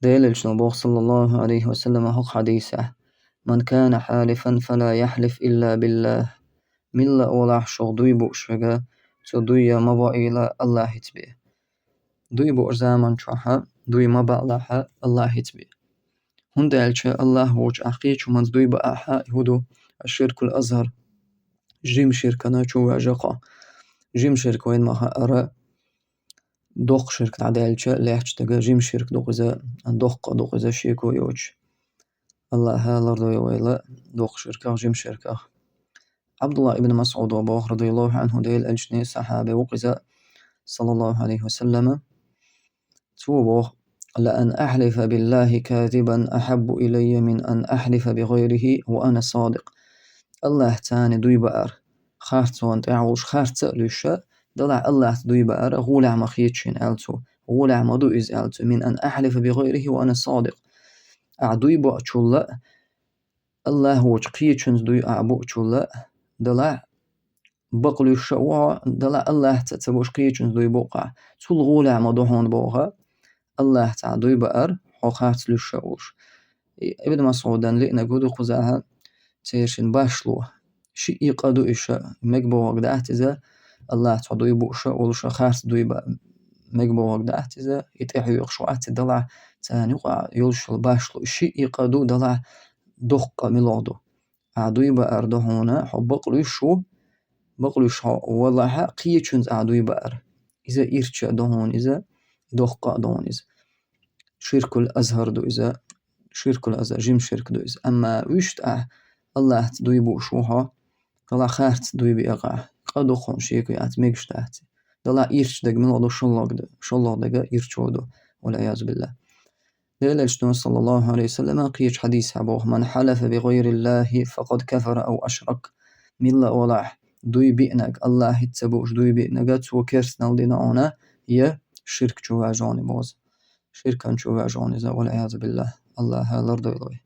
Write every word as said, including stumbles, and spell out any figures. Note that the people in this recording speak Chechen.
Делан Элчано боху, саллаллаху алейхи ва саллама, хӀокху хьадисехь: «Ман кана халифан фала яхлиф илла биллах». Милла олахь шух дуй бууш верг, цо дуй ма баийла Аллахьца бен. Дуй бууш заман чохь дуй ма баалахь Аллахьца бен. ХӀунда аьлча Аллах воцчу ахь кхечу хӀуманца дуй баахь, и хӀун ду? Аш-ширкул азгар. Жима ширкана чу вежа кхо. Жима ширк вайна ма хаара, доккха ширк дӀадаьлча лаьтташ дерг жима ширк ду иза, доккха ду иза шеко йоцуш. Аллаха лардойла вайла доккха ширках, жима ширках. Абдулла ибн Масъудо боху, радияллаху анху, Делан Элчанан сахьаби ву иза, саллаллаху алейхи ва саллама. Цо боху: «Ла ан ахлифа биллахи казибан ахаббу илайя мин ан ахлифа би гайрихи ва ана садикъ». Аллахьца дуй баар, харцонна тӀехь волуш, харц а луьйш, делахь Аллахьца дуй баар гӀолехь ма хеташ шена, аьлла цо. ГӀолехь ма ду иза, аьлла цо, мин ан ахлифа би гайрихи ва ана садикъ. Ахь дуй боучул а, Аллах воцчу кхечуьнца дуй ахь буучул а, делахь бакъ луьйш а ву хьо, делахь Аллахьца ца бууш кхечуьнца дуй бу-кх ахь. Цул гӀолехь ма ду хьуна боху Аллахьца дуй баар, хьо харц луьйш а волуш. И Ибн Масъудан лиънарг хӀун ду кхузахь, церан башло. Шиъ къа ду иша, мега бохург дац иза, Аллахьца хьо дуй бууш а волуш, харц дуй баа мега бохург дац иза, и тӀехьоьхуш вац и, делахь царна юкъахь йолуш йолу башло. Шиъ къа ду, делахь доккха къа муьлха ду? Ахь дуй баар ду хьуна, хьо бакъ луьйш ву, бакъ луьйш хьо валахь, кхечуьнца ахь дуй баар. Иза ирча а ду хьуна иза, доккха а ду хьуна иза. Ширкул азгар ду иза, ширкул азгар, жима ширк ду иза. Амма вуьшта ахь Аллахьца дуй бууш ву хьо, делахь харц дуй беа-кх ахь. Къа ду хьуна, шеко яц, мегаш дац. Делахь ирча дерг муьлха ду? ШолгӀа д-, шолгӀа дерг ирча ду, вал-иязу биллах. Делан Элчано, саллаллаху алейхи ва саллама, кхечу хьадисехь боху: «Ман халафа би гайриллахи факъад кафара ав ашрак». Милла олахь дуй биънарг, Аллахьца ца бууш дуй биънарг, цо керстанал дина хьуна, я ширк чу вежа хьуна боху иза. Ширкан чу вежа хьуна иза, вал-иязу биллах. Аллаха лардойла вай.